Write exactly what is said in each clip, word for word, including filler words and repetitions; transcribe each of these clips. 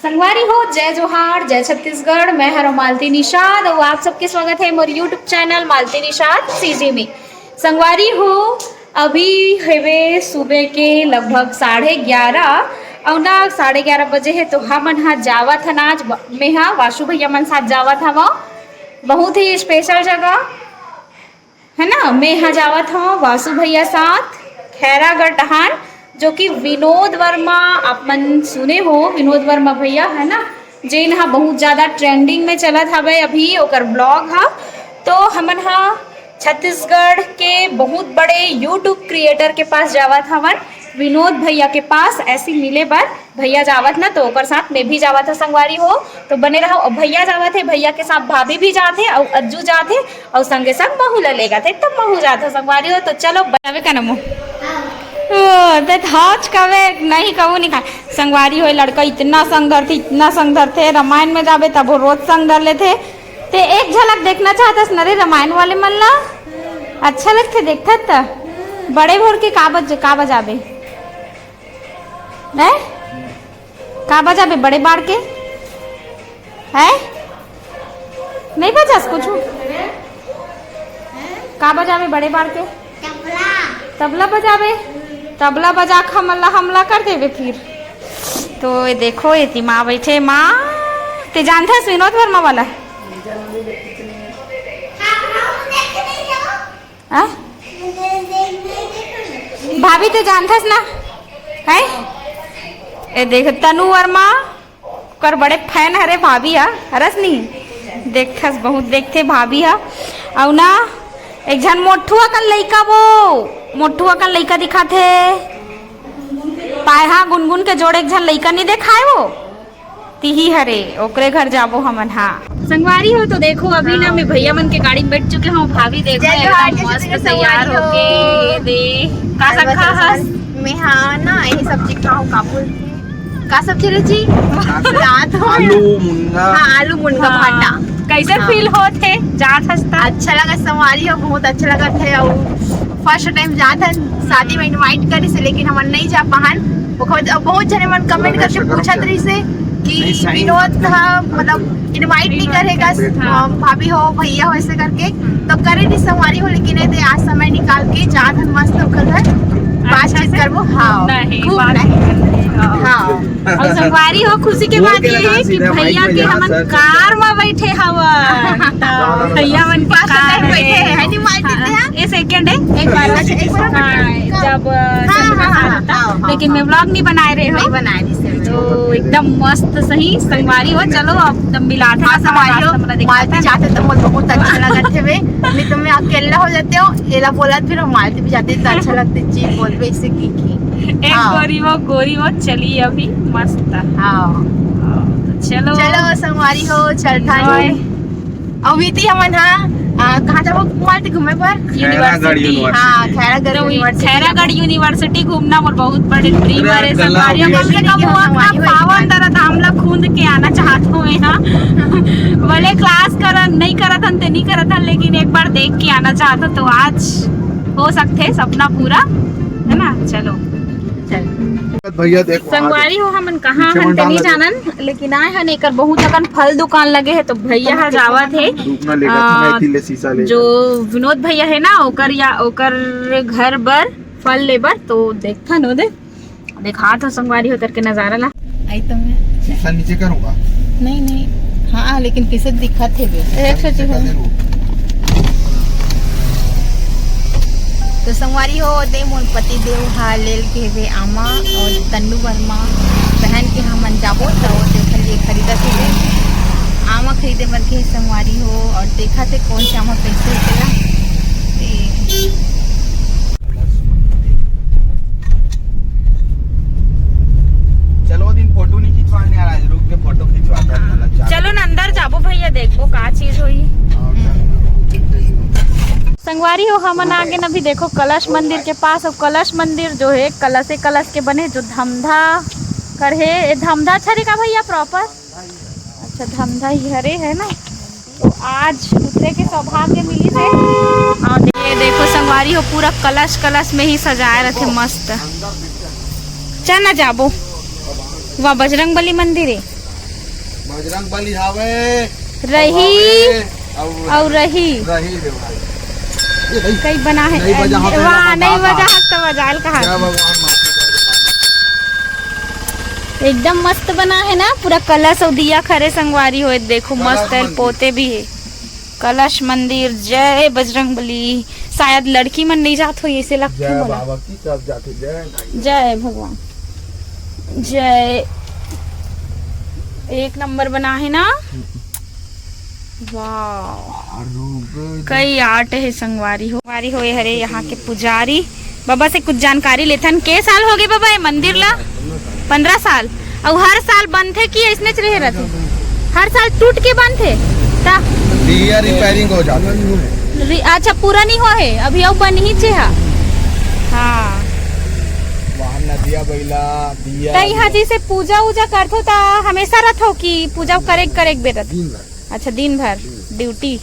संगवारी हो, जय जोहार, जय छत्तीसगढ़। मैं हरो मालती निषाद अउ आप सबके स्वागत है मोर YouTube channel Malti Nishad CG में। संगवारी हो, अभी हवे सुबह के लगभग साढ़े ग्यारह, अउ ना साढ़े ग्यारह बजे है, तो हमन हा जावत हन आज ब-, मैं हा वासु भैया मन साथ जावत हवं। बहुत ही स्पेशल जगह है ना, मैं हा जावत हवं वासु भैया साथ खैरागढ़ डहान, जो कि विनोद वर्मा, आप मन सुने हो विनोद वर्मा भैया है ना, जेन हा बहुत ज्यादा ट्रेंडिंग में चलत हवे अभी ओकर ब्लॉग हा। तो हमन हा छत्तीसगढ़ के बहुत बड़े YouTube क्रिएटर के पास जावत हवन, विनोद भैया के पास ऐसी मिले बर। भैया जावत ना, तो ओकर साथ मैं भी जावत हूँ संगवारी हो, तो बने रहो। अब भैया जावत है, भैया के साथ भाभी भी जात है, और अज्जू जात है, और संगे संग महू ला लेगत है, तब महू जात है संगवारी हो। तो चलो, बनावे का नमो। ओ, ते थाच कवे नहीं, कहू नहीं खा। संगवारी हो, लड़का इतना संग धरथे, इतना संग धरथे, रामायण में जाबे तब वो रोज संग धर लेथे। ते एक झलक देखना चाहतस न रे रामायण वाले मन ला? अच्छा लगथे देखथस त? बड़े भोर के का बज-, का बजाबे? हैं? का बजाबे बड़े बाड़ के? हैं? नहीं बजास कुछ? का बजाबे बड़े बाड़ के? तबला। तबला बजाबे? तबला बजा के हमला हमला कर देबे फिर। तो ये देखो, ये ती माँ बैठे, माँ, ते जानथस विनोद वर्मा वाला? आ? भाभी, ते जानथस ना? हैं? ए देख, तनु वर्मा, ओकर बड़े फैन हरे भाभी हा, हरस नहीं? देखथस, बहुत देखथे भाभी हा। अउ ना, एक झन मोठू अकन लइका वो, मोठू अकन लइका दिखाथे। पाए हा, गुनगुन के जोड़े एक झन लइका नहीं देखाए वो? तिही हरे, ओकरे घर जाबो हमन हा। संगवारी हो, तो देखो, अभी ना मैं भैया मन के गाड़ी में बैठ चुके हूँ। भाभी देखो, जय जोहार, एकदम जय मस्त छत्तीसगढ़ तैयार संगवारी हो। होके, ये दे, का आज सब बता खा हस? मैं हाँ ना, यही सब्जी खाऊँ, का बोलते हैं? का सब्जी रे जी? रात हो आलू मुनगा। हाँ, आलू मुनगा हाँ। भाटा। कैसे हाँ। फील होत हे? जात हस त? अच्छा लगा संगवारी हो, बहुत अच्छा लगा थे। और फर्स्ट टाइम जात हन, शादी में इनवाइट करिस हे, लेकिन हमन नहीं जा पाहन। ओकर बाद अब बहुत जने मन कमेंट करके पूछत रहिस हे कि विनोद हा मतलब इनवाइट नहीं करेगा, हाँ। अ, भाभी हो, भैया हो, ऐसे करके। तो करे नहीं संगवारी हो, लेकिन ये दे आज समय निकाल के जात हन मस्त ओकर घर, बातचीत करबो। हाँ, घूमना है, खूब बात नहीं। करना है, हाँ। हाँ। अउ संगवारी हो, खुशी के बात ये हे कि भैया के हमन कार म बैठे हवन। त भैया मन के फर्स्ट कार टाइम बैठे हे। हे, नहीं मार देते हैं। ये सेकंड हे, एक बार अच्छा, एक बार हाँ, जब हाँ, हाँ, हाँ, हाँ, हाँ, लेकिन मैं व्लॉग नहीं बनाए रहे हो। नहीं बनाए रही से मैं। तो एकदम मस्त सही संगवारी हो। चलो, अब तब मिलाते हैं, हाँ, संगवारी हो, रास्ता वाला दिखाते मालती हैं। जाते तो मोर बहुत अच्छा लगत हे बे। नहीं तो मैं अकेला हो जाते हो, एला बोलत फिर हम मालती भी जाते तो अच्छा लगते, जी बोलबे इसे की, की। एक हाँ। गोरी वो, गोरी वो चली अभी मस्त। हाँ। तो चलो। चलो संगवारी हो, चलता enjoy। नहीं। अउ इति हमन हा, आ, कहाँ जाबो मालती घूमे बर? खैरागढ़ यूनिवर्सिटी। यूनिवर्सिटी। हाँ, खैरागढ़ तो यूनिवर्सिटी खैरागढ़ जाबो। यूनिवर्सिटी घूमना मोर बहुत बड़े ड्रीम अरे हरे। संगवारी हो, कम से कम वो अपना पावन दरा धाम ला खूंद के आना चाहत हूँ मैं, हाँ। भले क्लास करन, नहीं करत हन, ते नहीं करत हन, लेकिन एक बार देख के आना चाहत हूँ। तो आज हो सकथे सपना पूरा, है ना? चलो। भैया देखो, वहाँ संगवारी हो, हमन कहाँ पीछे हन मन ते नहीं डाल दे। जानन, लेकिन आए हन, एकर बहुत अकन फल दुकान लगे हे, तो भैया ह जावत हे। रुकना लेगा, आ, मैं इति ले शीशा ले जो विनोद भैया हे ना, ओकर या ओकर घर बर फल ले बर, तो देखथन ओ दे, देखात हो संगवारी हो, उतर के नजारा ला। आई तो मैं शीशा नीचे करूँगा। नहीं, नहीं। हाँ, लेकिन किसे दिखत हे बे? एक से दिखत हे वो। तो संगवारी हो, दे मोर पति देव हा लेल के हवे आमा और तन्नू वर्मा बहन के हमन जाबो, तो ओकर लिए खरीदत हवे आमा, खरीदे बर के संगवारी हो। और देखत हे कौन से आमा कैसे होतेला। ते चलो, दिन फोटो नहीं खिंचवाने आ रहा है, रुक के फोटो खिंचवाता है, चलो ना अंदर जाबो भैया, देखबो का चीज होई। संगवारी हो, हमन आ गेन अभी, देखो, कलश मंदिर के पास। अउ कलश मंदिर जो हे, कलशे कलश के बने, जो धमधा कर हे। ए, धमधा छरी का भैया प्रॉपर? अच्छा, धमधा ही हरे, है ना? तो आज उतरे के सौभाग्य मिलिस हे। और ये देखो संगवारी हो, पूरा कलश, कलश में ही सजाए रथे मस्त। चल ना जाबो, वहाँ बजरंग बली मंदिर हे। बजरंग बली हावे। रही। हावे। अउ अउ रही। रही रे भाई। ये भाई। कई बना है। नहीं बजा हाथ वाह, लगा, नहीं बजा हाथ तो बजाल कहा। जय भगवान, माता जय भगवान। एकदम मस्त बना है ना, पूरा कलश अउ दिया खरे संगवारी होए, देखो कलश मस्त है, मंदिर। पोते भी है। कलश मंदिर, जय बजरंग बली। शायद लड़की मन नहीं जात हो, ऐसे लगथे जय मोला। बाबा की, सब जाते, जय। जय भगवान, जय। एक नंबर बना है ना। वाह, कई आर्ट है संगवारी हो। संगवारी हो, ये हरे यहाँ के पुजारी। बाबा से कुछ जानकारी लेथन। के साल हो गए बाबा ये मंदिर ला? पंद्रह साल। अउ हर साल बनथे कि अइसनेच रहे रहथे? हर साल टूट के बनथे? ता दिया रिपेयरिंग हो जाता है। रि-, अच्छा, पूरा नहीं हुआ है अभी, अउ बन ही चेहा। हाँ। वहाँ नदिया बैला, दिया, त यहाँ जैसे पूजा उजा करथो त हमेशा रथो कि पूजा करे करे बेरत? दिन भर। अच्छा, दिन भर ड्यूटी।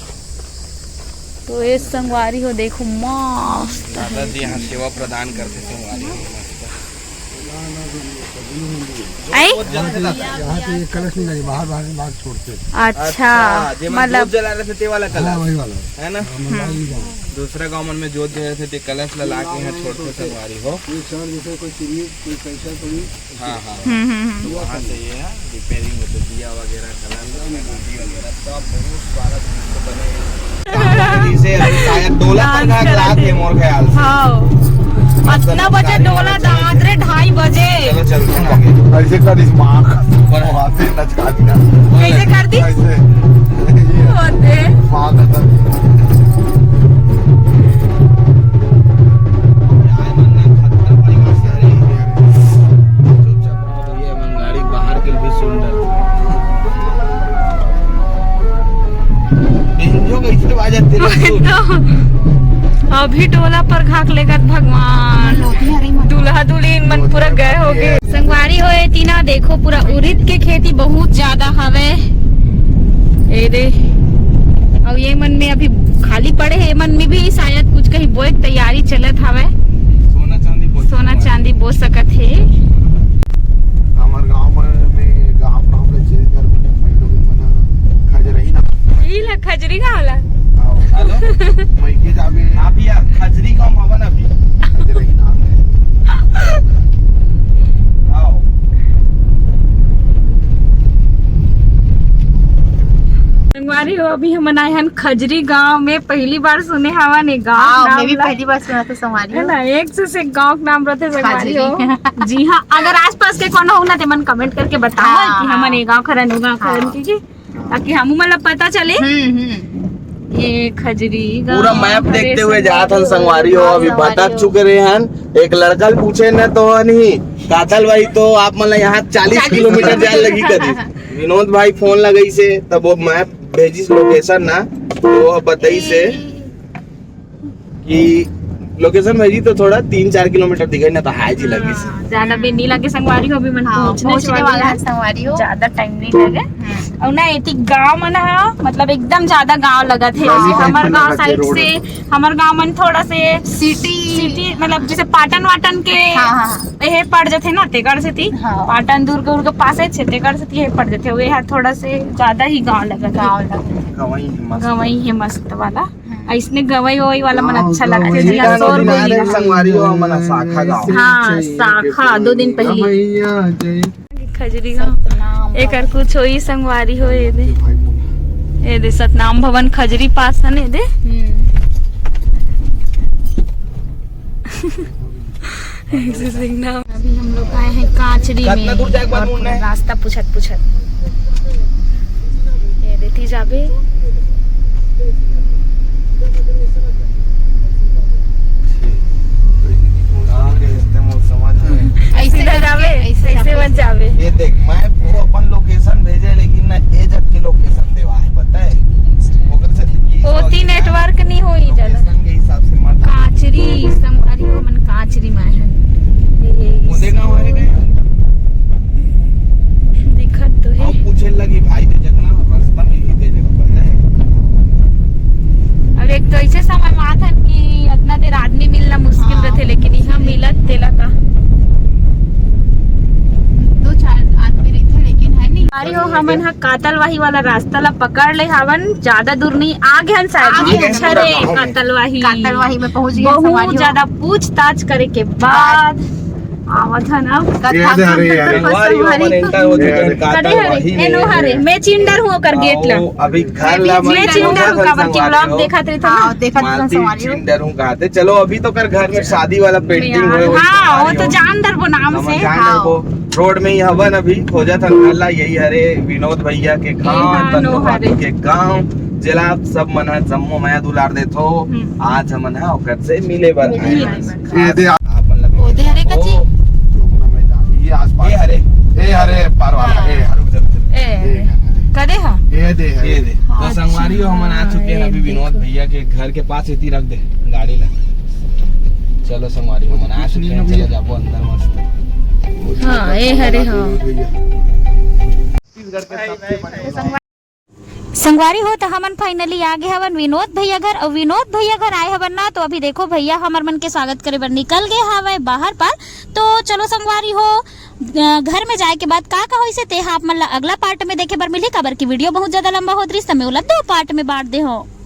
तो ये संगवारी हो, देखो मस्त दादा है। जी यहाँ सेवा प्रदान करते संगवारी हो, मस्त। आई? यहाँ पे, यहाँ पे ये कलश नहीं लगे, बाहर, बाहर, बाहर छोड़ते हैं। अच्छा, अच्छा, जे मन मतलब जोत जला रहे थे, ते वाला हाँ, कलश। वही वाला। है ना? हाँ, मंडला ही गाँव। दूसरा गाँव मन में जोत जला रहे थे, ते कलश ला, ला के यहाँ छोड़ते संगवारी हो। ये सर, जैसे कोई सीरीज, कोई कैसा, कोई हाँ, हाँ। हम्म, हम्म, हम्म। तो वहाँ से ये है, रिपेयरिंग होते, दिया वगैरह, कलर वगैरह, घंटी वगैरह, सब बहुत सारा चीज तो बने हैं। इसे अभी शायद डोला पर डांस घाघ करत रात है, है। मोर ख्याल से। हाँ। अतना बजे डोला दांत रे, ढाई बजे। चलो, चलते हैं आगे। ऐसे कर इस माँ का। पर वहाँ से नचका दिया। कैसे कर दी? ऐसे। होते। माँ का। चाय बनना खत्म, परिवार से आ रही है। चुपचाप तो ये मन गाड़ी बाहर के भी सुंदर। बेंजो कैसे बाजत तेरे वही सुन। तो। अभी टोला पर घाक लेगत भगवान। दूल्हा दुल्हिन मन पूरा गए हो गए। संगवारी होए तीना, देखो पूरा उरिद के खेती बहुत ज्यादा हवे। ए दे, अउ ये मन में अभी खाली पड़े हे, ये मन में भी शायद कुछ कहीं बोए के तैयारी चलत हवे। सोना चांदी बोल सोना सकत चांदी बोल सकत हे। हमर गांव में, में गांव, गांव में चेंज कर, मैं लोग मना खजरही ना। ई ला खजरी गांव ला। आओ। हेलो। मैं के जावे। आप यार खजरी गांव में हवन अभी। खजरही ना। आओ। संगवारी हो, अभी हमन आए हन खजरी गांव में, पहली बार सुने हवन ए गांव हाँ, नाम मैं भी ला। पहली बार सुना था संगवारी है हो। ना, एक से, से एक गांव के नाम रहते संगवारी हो। खजरी। जी हाँ, अगर आसपास के कोनो हो ना, ते मन कमेंट करके बताओ हाँ, कि हाँ। हमन ए गांव खरन, ओ गांव खरन, हाँ। क्योंकि ताकि हमू मन ला पता चले। हम्म, हम्म। ये खजरी गांव पूरा मैप हरे देखते हुए जात हन संगवारी हो, अभी संगवारी भटक हो। चुके रहे हन। एक लड़का ल पूछे न तो नहीं, कातल भाई तो आप मन ला यहाँ चालीस चालीस किलोमीटर जाए लगी करी। विनोद भाई फोन लगाई से, तब वो मैप भेजिस लोकेशन ना, तो वो बताई से कि लोकेशन भेजी तो थोड़ा तीन चार किलोमीटर दिखे ना, तो हाय जी लगी से। हाँ, ज्यादा भी नहीं लगे संगवारी हो, अभी मन हाँ, पहुंचने पहुंचने वाली वाला है। है संगवारी हो। ज्यादा टाइम नहीं लगे। हम्म। और ना एती गांव मन ह, मतलब एकदम ज्यादा गांव लगत हे। हाँ। हमर गांव साइड से, हमर गांव मन थोड़ा से सिटी सिटी, मतलब जैसे पाटन वाटन के हाँ, हाँ, हाँ। ये पड़ जथे ना, तेकर सेती हाँ। पाटन दुर्ग उर्ग पासे छे, तेकर सेती ये पड़ जथे। वे ह थोड़ा से ज्यादा ही गांव लगत हे। गांव लगत हे। गंवई हे मस्त। गंवई हे मस्त वाला। हम्म। अइसने गंवई वंवई वाला मन गाँव अच्छा लगथे, गंवई जिहां गाँव शोर गुल। संगवारी हो, हमन शाखा गाँव। हाँ, शाखा, दो दिन पहली। गंवैया जय। खजरी गाँव। सतनाम एकर कुछ होई संगवारी हो, ये दे। भाई बोल। ये दे, सतनाम भवन खजरी पास हन, ये दे। हम्म। अभी हम लोग आए हैं कांचरी कितना में दूर जाए के बाद और मुड़ना है? रास्ता पूछत पूछत ये देती जाबे। कहाँ के रास्ते में समझ में? ऐसे सीधा करके, जाबे, ऐसे ऐसे जाबे। मत जाबे। ये देख, मैं वो अपन लोकेशन भेजे, लेकिन ना ये जब की लोकेशन देवा है, पता है? ओकर से ओती network नहीं होई ज्यादा। लोकेशन के हिसाब से मत। कांचरी, संगवारी हो मन कांचरी में है। ये, ये, ये। वो देखा हुआ है क्या? दिखत तो है। अब पूछे लगी भाई, दे जगना रास्ता में ही दे जगह पता है। और एक तो ऐसे समय में आथन कि इतना देर आदमी मिलना मुश्किल हाँ, रहथे, लेकिन यहाँ मिलत तेला का। दो चार आदमी रहथे, लेकिन अरे हो, हमन ह कातलवाही वाला रास्ता ला पकड़ ले हावन, ज्यादा दूर नहीं, आगे हन शायद। आगे हन, अच्छा रे, पूरा गाँव में। कातलवाही। कातलवाही में पहुंच गए बहुत संगवारी हो। ज्यादा पूछताछ करे के बाद आवत हन अब। ये दे हरे, ये हरे। संगवारी हो, हमन enter होते ये हरे। कदे हरे? कातलवाही में। एनो हरे, मैं चिंडर हूँ ओकर गेट ला। अभी घर ला मैं चिंडर हूँ, काबर कि vlog देखत रहिथे ना। हाँ, देखत रहिथे संगवारी हो। चिंडर हूँ कहते। चलो, अभी तो कर घर में शादी वाला pending होए, हाँ, वो तो जान डरबो नाम से। रोड में ही हवन अभी, खोजत हन घर ला। यही हरे विनोद भैया के गाँव, तन्नू भाभी के गाँव, जेला आप सब मन ह जम्मो मया दुलार देथो। आज हमन ह ओकर से मिले बर आए हन। ये दे। ओ दे हरे कच्ची। ये आसपास। ए हरे। ए हरे पार वाला। ए हरे, रुक जा, रुक जा। ए, कदे हा? ये दे हरे। ये दे। तो संगवारी हो, हमन आ चुके हैं अभी विनोद भैया के घर के पास। इतनी रख दे गाड़ी ला। चलो संगवारी हो, हमन आ चुके हैं, चलो जाबो अंदर मस्त। हाँ, ए हरे, हाँ। संगवारी हो, तो हमन finally आ गे हवन विनोद भैया घर। और विनोद भैया घर आए हवन ना, तो अभी देखो भैया हमर मन के स्वागत करे बर निकल गए हवय बाहर पार। तो चलो संगवारी हो, अ, घर में जाए के बाद का का होइसे ते हा आप मन ला अगला part में देखे बर मिलही, काबर कि video बहुत ज्यादा लंबा होत रहिस, त मैं ओला दो part में बांट दे हूँ।